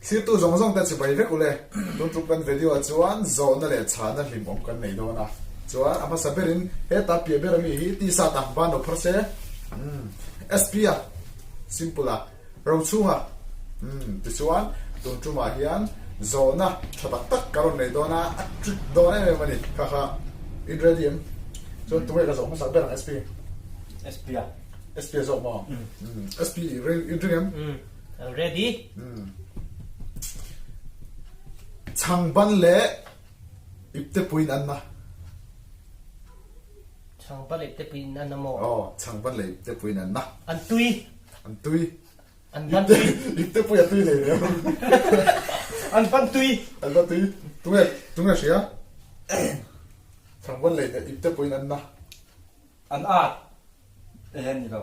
Thirtu zawng zawng te chibai vek ule. Tun tum kan video ah chuan zawhna leh chhahna hlimawm kan nei dawn a. Chuan a hmasa berin heta piah ber ami hi tisa tak ban lo phar se. Umm SP a simple a Rochhunga umm tichuan tun tumah hian zawhna tha tak tak ka rawn nei dawn a, a trick dawn em em a ni. Kha kha in ready em? Chuan tunge ka zawh hmasak ber ang SP? SP a. SP a zawk maw? Umm SP i ring em? Umm ready. Umm Chhangban leh ipte puiin an na. Chhangban leh ipte puiin an na maw? Aw, chhangban leh ipte puiin an na. An tui. An tui. An ban tui. Ipte pui a tui lei leh. An ban tui. An ban tui. Tunge, tunge hria? Chhangban leh ipte puiin an na. An at. Eh ni lo.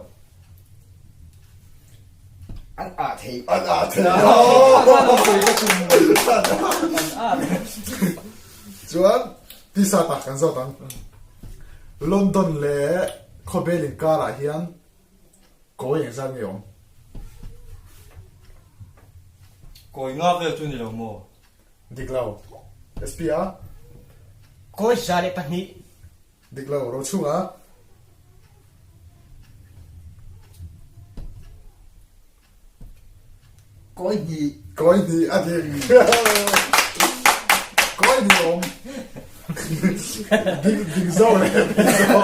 An ah thei. An ah thei. An ah. Chuan tisa tak kan zawt ang. London leh khawbel inkarah hian kawi engzat nge awm? Kawi nga vel chu ni lo maw? Dik lo. SP a? Kawi 102. Dik lo, ro chhunga. Kawi hnih. Kawi hnih a dik. Kawi hnih awm. Dik dik zo le dik zo.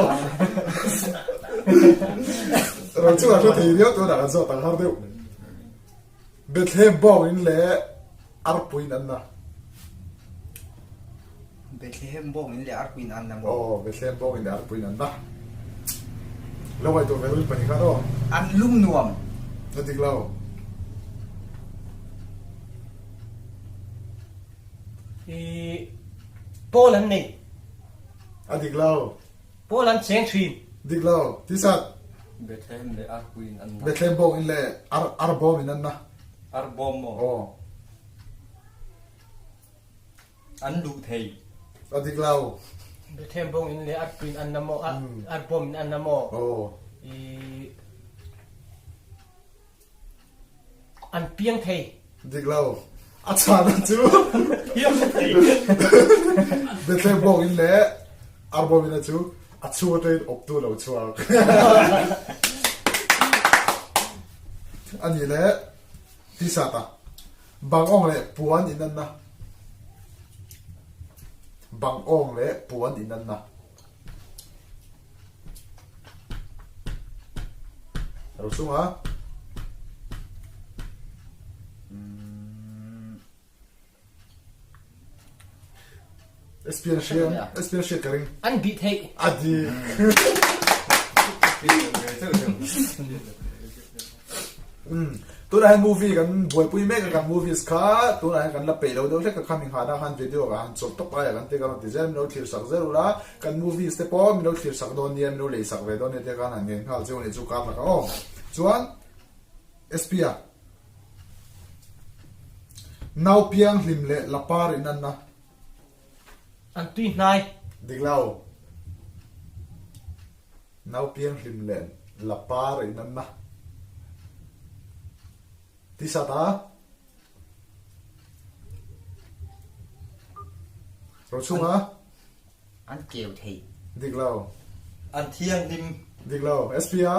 Ro chhunga hre thei riau tunah kan zawt ang har deuh. Bethlehem bawngin leh arpuiin an na. Bethlehem bawngin leh arpuiin an na maw? Aw, Bethlehem bawngin leh arpuiin an na. Lo ngaihtuah ve rul pahnih khan aw. An lum nuam. Na dik lo. I pawl an nei. A dik lo. Pawl an cheng thin. Dik lo. Tisat. Bethlehem leh arpuiin an na. Bethlehem bawngin leh ar arbawmin an na. Arbawm maw? Aw. An luh thei. A dik lo. Bethlehem bawngin leh arpuiin an na maw? Arbawmin an na maw? Aw. I an piang thei. Dik lo. A chhana chu Piang thei. Bethlehem bawngin leh arbawmin a chu a chhung atangin awptu a lo chhuak. Anih leh T-shirt a bangawng leh puan inanna Bangawng leh puan inanna. Ro chunga. SPN hria SPN hriat ka ring. An bih theih. A dik. Um tunah hian movie kan buaipui mek a kan movies kha tunah hian kan la peih lo deuh hlek a kha min nghahna khan video ah han chawlh tawp aia kan te ka rawn ti zel min lo thlir sak zel ula kan movies te pawh min lo thlir sak dawn nia min lo lei sak ve dawn nia te khan han ngen nghal cheu a nih chu kar lakah aw chuan SP a nau piang hlim leh lapar inanna. An tui hnai. Dik lo. Nau piang hlim leh lapar inanna. Ti sat a. Rochhunga. An keu thei. Dik lo. An thianghlim. Dik lo. SP a.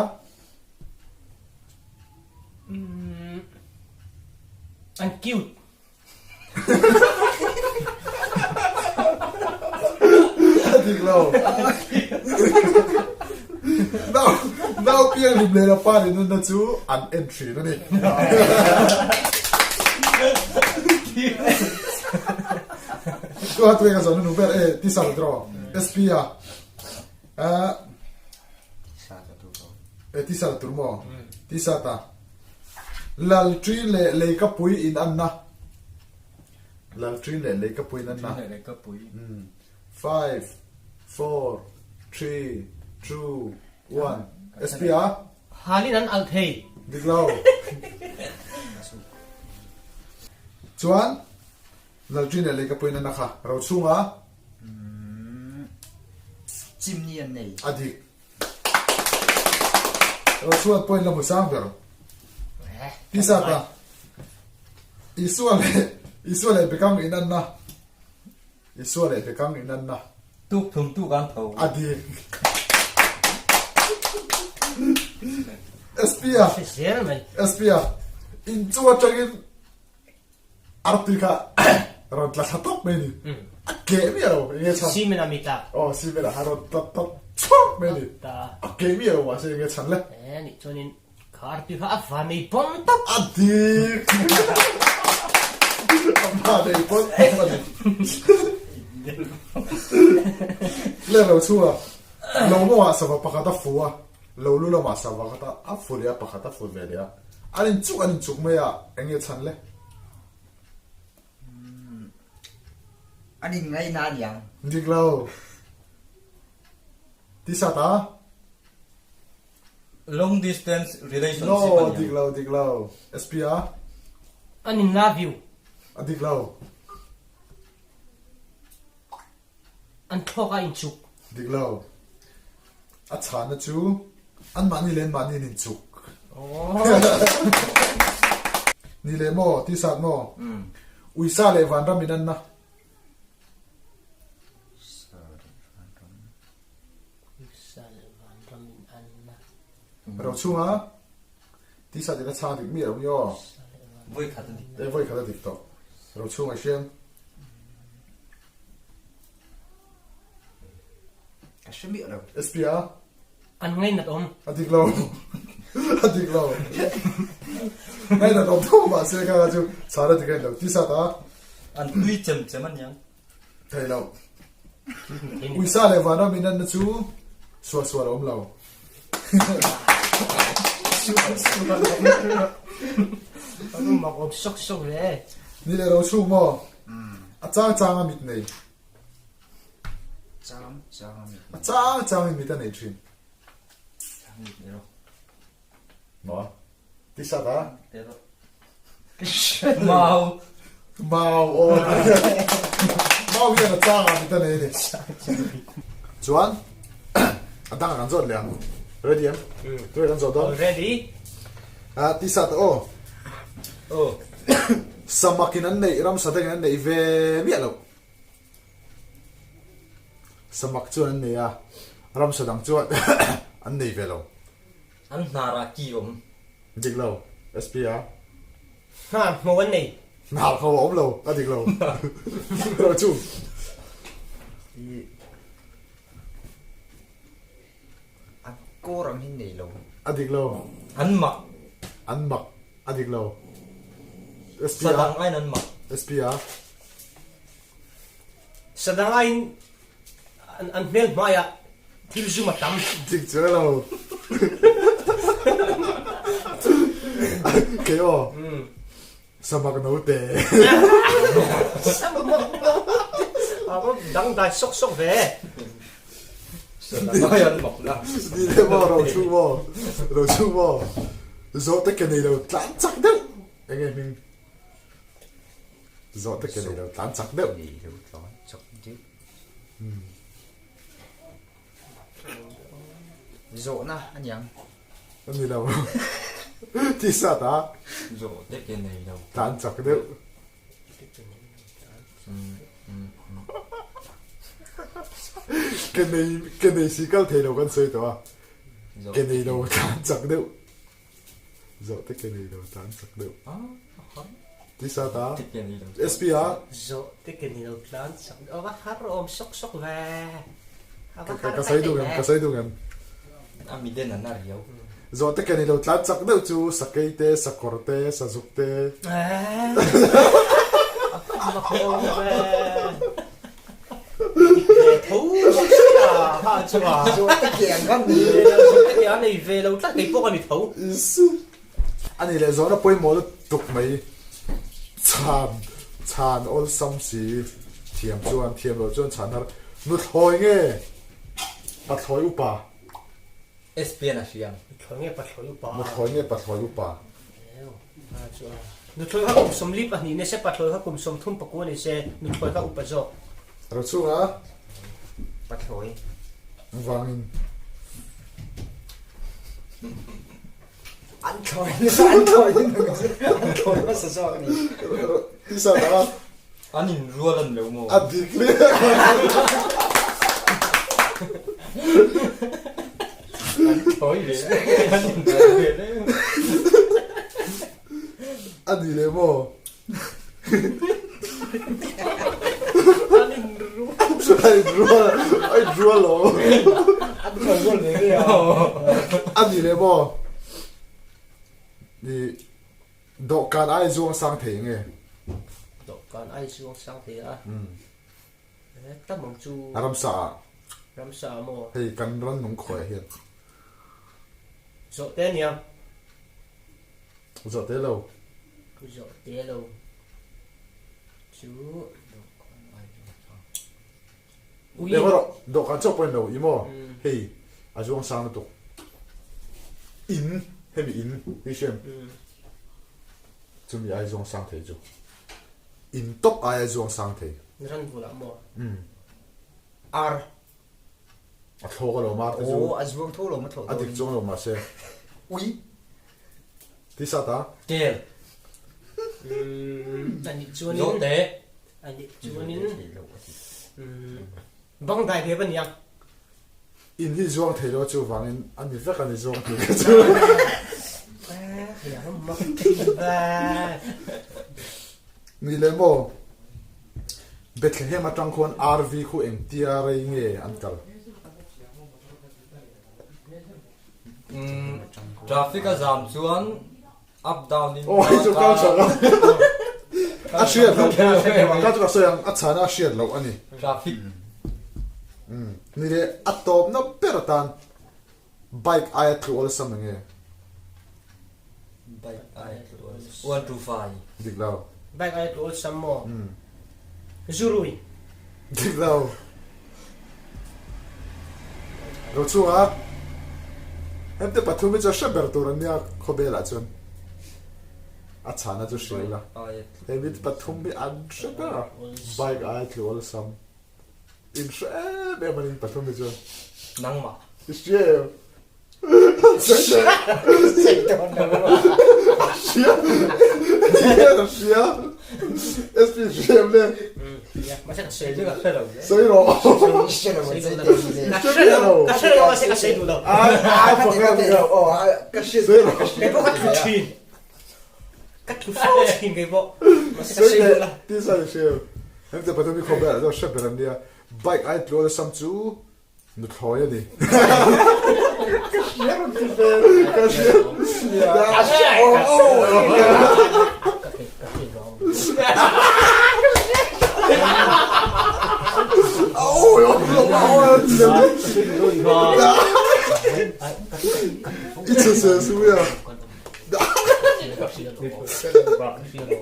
An cute. A dik lo. Nau nau piang hlim leh pa nih nunna chu an en thin a ni. Tu ha tuai ka zawn nu ber e ti sal draw SP a. E ti sal tur maw? Ti sa ta. Lalṭi leh leikapui in anna. Lalṭi leh leikapui in anna. Leh leikapui. 5 4 3 2 1 SP a? Halin an alh thei. Dik lo. Chuan Lalṭi leh leikapui in anna kha Rochhunga. Chimni an nei. A dik. Chuan point la hmu sang ber. Tisa ta. Isua leh Isua leh Bekang inanna Isua leh Bekang inanna. Tuk thum tuk an tho. A dik. SP-a. Hre zel mai. SP-a. In chu atangin Artui kha rawn tla thla tawp mai a ni. A keh miah lo, eng nge chhan? Cement a mi tlak. Aw, cement ah khan rawn tla tawp chhuak mai a ni. A keh miah lo mahse eng nge chhan le? E nih chuanin kha artui kha a va nei pawn tawp. A dik! A va nei pawn tawp a ni. Le lo chhunga lo mawngah sava pakhat a fu a, lo lu lamah sava khat a fu leh a, pakhat a fu ve leh a. An inchuk an inchuk mai a, eng nge chhan le? An inngaihna a niang. Dik lo. Tisa ta? Long distance relationship a niang. No, dik lo, dik lo. SP a? An in love you. A dik lo. An thlawk a inchuk. Dik lo. A chhanna chu anmahni leh anmahni an inchuk. Ni leh maw, tisat maw? Uisa leh vanram in anna. Uisa leh vanram in anna. Ro chhunga tisat in a chhang dik miah lo ni aw. Vawi khat a dik. E vawi khat a dik tawh. Ro chhunga i hriam. Ka hre miah lo. SP a? An ngainat awm. A dik lo. A dik lo. Ngainat awm tho mahse kha chu chhar a dik a ni lo. Tisa ta? An tui chem chem a niang. Thei lo. Uisa leh vanram in anna chu sual sual a awm lo. Sual sual a awm lo. Mak awm sawk sawk le. Ni leh lo chhung maw? A chang chang a mit nei. Chang chang a mit nei. A chang chang in mit a nei thin. Chang mit nei rawh. Maw? Ti sat a? Te rawh. Mau. Mau aw. Mau hian a chang a mit a nei a ni. Chuan a dang ah kan zawt leh ang. Ready em? Tunge kan zawt dawn? Ready. Ah ti sat aw. Aw. Samak in an neih ramsa dangin an neih ve miah loh. Samak chuan an nei a, ramsa dang chuan an nei ve lo. An hnar ah ki awm. Dik lo, SP a. Hnar hmu an nei. Hnar hmu a awm lo, a dik lo. Ro chu. A kawr ang hi nei lo. A dik lo. An mak. An mak. A dik lo. SP a. Sadang aiin an mak. SP a. Sadang aiin an hmel hmaiah thil zum a tam. Dik chu lo. Kei aw. Samak note. Samak note. A va dangdai sawk sawk ve. Sadang an mak la. Ni le maw ro chu maw ro chu maw zawh te ke nei lo tlan chak deuh enge hming zawh te ke nei lo tlan chak deuh nei lo tlan chak deuh Zawhna a niang. A ni lo. T-shirt a. Zawh te ke nei lo. Tlan chak deuh. Ke nei ke nei si kal thei lo kan sawi tawh a. Ke nei lo tlan chak deuh. Zawh te ke nei lo tlan chak deuh. T-shirt a. SP a. Zawh te ke nei lo tlan chak deuh. A va har awm sawk sawk ve. Ka sawi duh ngem, ka sawi duh ngem. A miden an a riau. Zawh te ke nei lo tlan chak deuh chu sakei te, sakawr te, sazuk te. Tho bawk sia ha chu a. Zawh te ke ang khan ni. Zawh te ke a nei ve lo tlat kei pawh ka ni tho. Isu. A nih leh zawhna pawimawh lutuk mai. Chhan, chhan awlsam si. Thiam chuan, thiam loh chuan chhan har. Nuthlawi nge pathlawi upa? SPN a hria. Nuthlawi nge pathlawi upa? Nuthlawi nge pathlawi upa? Nuthlawi kha kum 42 ni se, pathlawi kha kum 39 ni se, nuthlawi kha upa zawk. Rochhunga? Pathlawi. Vangin. An thlawi an thlawi an thlawi hmasa zawk a ni. Tisa dang a. An in rual an lo maw? A dik hle. An thlawi ve an in rual ve le. A ni leh maw? An in rual. A in rual a in rual lo. An thlawi rual ve ve a. A ni leh maw? Ni dawhkan ai zuang sang thei nge? Dawhkan ai zuang sang thei a. Tam ang chu. Ramsa ah. Ramsa ah maw? Hei kan rannung khawiah hian. Zawhte a nia. Zawhte lo. Zawhte lo chu Ui. Leh rawh, dawhkan chauh pawhin lo i maw? Hei a zuang sang lutuk. In, hemi in hi hriam. Chumi ai zuang sang thei chu. In tawp aia zuang sang thei. Ran bulah maw? Ar. A thlawk a lo mar te chu. Aw, a zuang tho lo ma thlawh A dik chuang lo mahse. Ui. Ti sa ta. Kel. A nih chuanin. Zawhte. A nih chuanin. Bang dai ve va nia. In hi zuang thei lo chu vangin a ni vek a ni zuang thei ka chu. Ni le maw? Bethlehem atang khuan RV khu engtia rei nge an kal? Traffic a zam chuan up down in Oh hei chu kal tha lo. A hriat loh. Ka chu ka sawi ang a chhana a hriat loh a ni. Traffic. Ni leh a tawpna ber atan Bike aia tlu awlsam eng nge? Bike aia tlu awlsam. 1 2 5. Dik lo. Bike aia tlu awlsam maw? Zurui. Dik lo. Ro chunga hemte pathum hi chu a hre ber tur an nia khawvelah chuan a chhana chu hria ila. Hemi pathum hi an hre ber a. Bike aia tlu awlsam. In hre em em a ni pathum hi chuan. Nangmah. I hria em? Hria. Hria hria. SP hria em le? Mahse ka sawi duh lo. Hre lo. Sawi rawh. Hre lo. Ka hre lo. Ka hre lo mahse ka sawi duh lo. Ai pakhat ni lo. Ka hre Sawi rawh. Kei pawh ka tlu thin. Ka tlu fo thin kei pawh. Mahse ka sawi duh lo. Ti sa hria em? Hengte pathum hi khawvel ah chuan hre ber an nia. Bike ai tlual a sam chu nuthlawi a ni. Ka hria rawn ti ve. Ka hria. A hria aw aw. Ka hria ka hria lo. Aw aw aw ti lo. I chhe se su ya. Ka hria lo. Ka hria lo.